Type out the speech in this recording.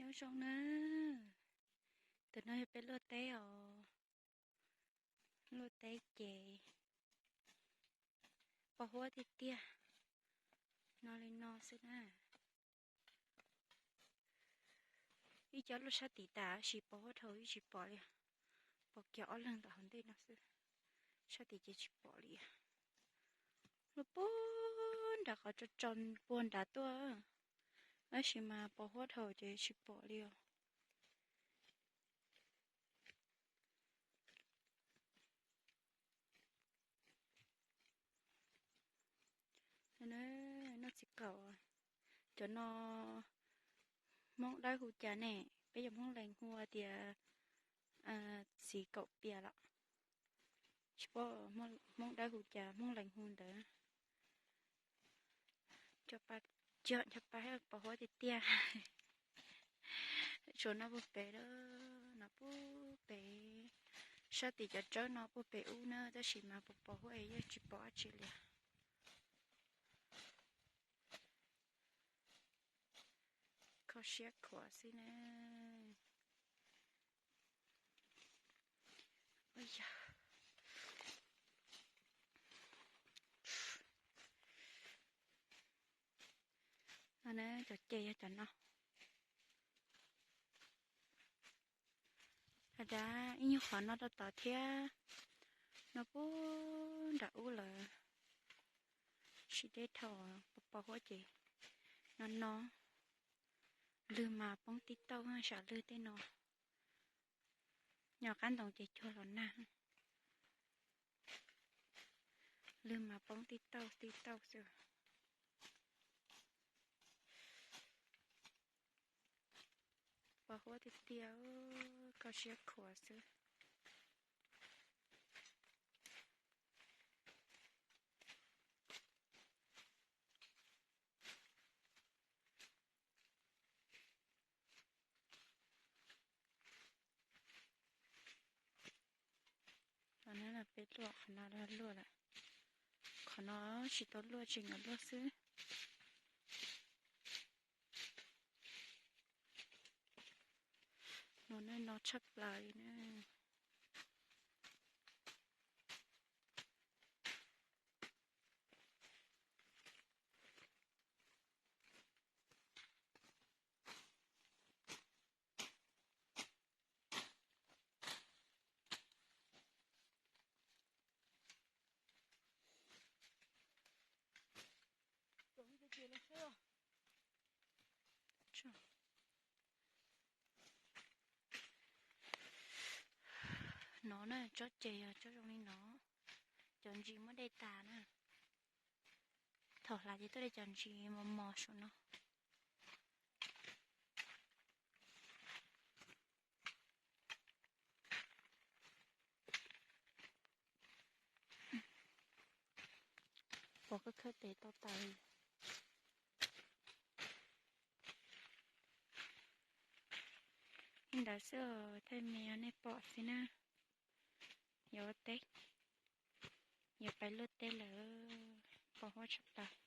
Nyob zoo na, tus no yog peb luaj teb os. Luaj teb ces pos huab tiag tiag, no li no xwb na. Ib co luaj sab tim tas sis pos huab dhau ib tsis pom li. Pom kiag ob leeg ntawm hauv ntej no xwb, sab tim ces tsis pom li. Luaj puag nram qhov tso tso puag nrad tuaj, tab sis mas pos huab dhau ces tsis pom li os. Noj txiv kaum, cov no Hmoob Dawb hu cas ne? Peb cov Hmoob Lees hu tias txiv kaum pias lawm. Tsis paub Hmoob Dawb hu cas, Hmoob Lees hu ntawd. Cov pa, cov pa pos huab tiag tiag. Tsuas noj puag pem, noj puag pem, sab tim cov tsawb no puag pem ub na, tab sis mas pos pos huab es yeej tsis pom dab tsi li. Kho siab khuav xwb na. No na, cov ces yog cov no. Has dab ib nyuag qhov no rau tod thiab, no puag nram ub lawm. Tsis deb dhau, pos pos huab ces no no. Lwg mas poob tib tauj, sam lwg tej no. Nyob qab ntoo ces cuag los nag. Lwg mas poob tib tauj tib tauj xwb. Pos huab tiag tiag, kho siab khuav xwb. Qhov no peb luaj, qhov no luaj lawm. Qhov no tsis tau luaj, tseem yuav luaj xwb. No no tshaj plaws li na. No na, tsob ces yog tsob zoo li no, cov ntsis muab dej tas na. Thaum hlais ces tuaj de cov ntsis mos mos saum no. Pom kawg kawg pem tau tas li. Li ntawd xwb, thaij me nej pom xwb na. Yuav ua teb, yuav pais luaj teb lawm, pos huab tshaj plaws.